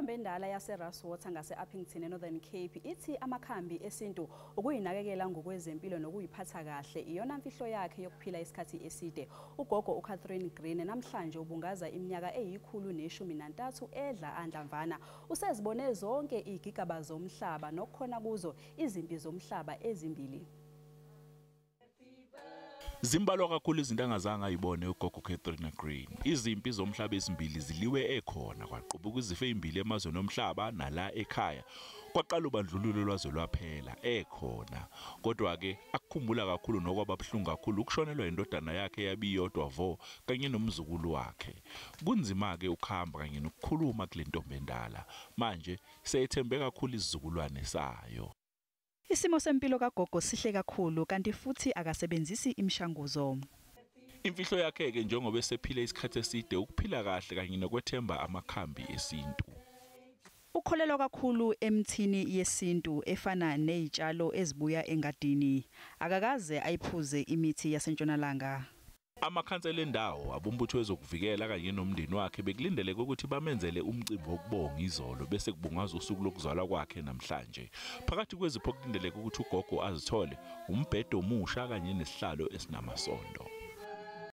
Intombi endala yase-Russwater ngase-Upington eNorthern Cape ithi amakhambi esintu, ukuyinakekela ngokwezempilo nokuyiphatha kahle iyona mfihlo yakhe yokuphila isikhathi eside. Ugogo uCatherine Green namhlanje ubungaza iminyaka eyi-113 edla anhlamvana. Usezibone zonke izigigaba zomhlaba nokukhona kuzo izimpi zomhlaba ezimbili. Zimbalwa kakhulu izinto angazange ayibone ugogo Catherine Green. Izimpi zomhlaba ezimbili ziliwe ekhona, kwaqubuka izifo ezimbili emazweni omhlaba nala ekhaya. Kwaqala ubandlululo lwaze lwaphela ekhona. Kodwa-ke akukhumbula kakhulu nokwaba buhlungu kakhulu ukushonelwa indodana yakhe eyabiyodwa vo kanye nomzukulu wakhe. Kunzima-ke ukuhamba kanye nokukhuluma kule ntombi endala. Manje seyethembe kakhulu isizukulwane sayo. Isimo sempilo kagogo sihle kakhulu kanti futhi akasebenzisi imishanguzo. Imfihlo yakhe-ke njengoba esephile isikhathi eside ukuphila kahle kanye nokwethemba amakhambi esintu. Ukholelwa kakhulu emthini yesintu efana nezitshalo ezibuya engadini. Akakaze ayiphuze imithi yasentshonalanga. Amakhansela endawo, abombutho wezokuvikela kanye nomndeni wakhe bekulindeleke ukuthi bamenzele umcimbi wokubonga izolo bese kubungazwa usuku lokuzalwa kwakhe namhlanje. Phakathi kwezipho kulindeleke ukuthi ugogo azithole umbhedo omusha kanye nesihlalo esinamasondo.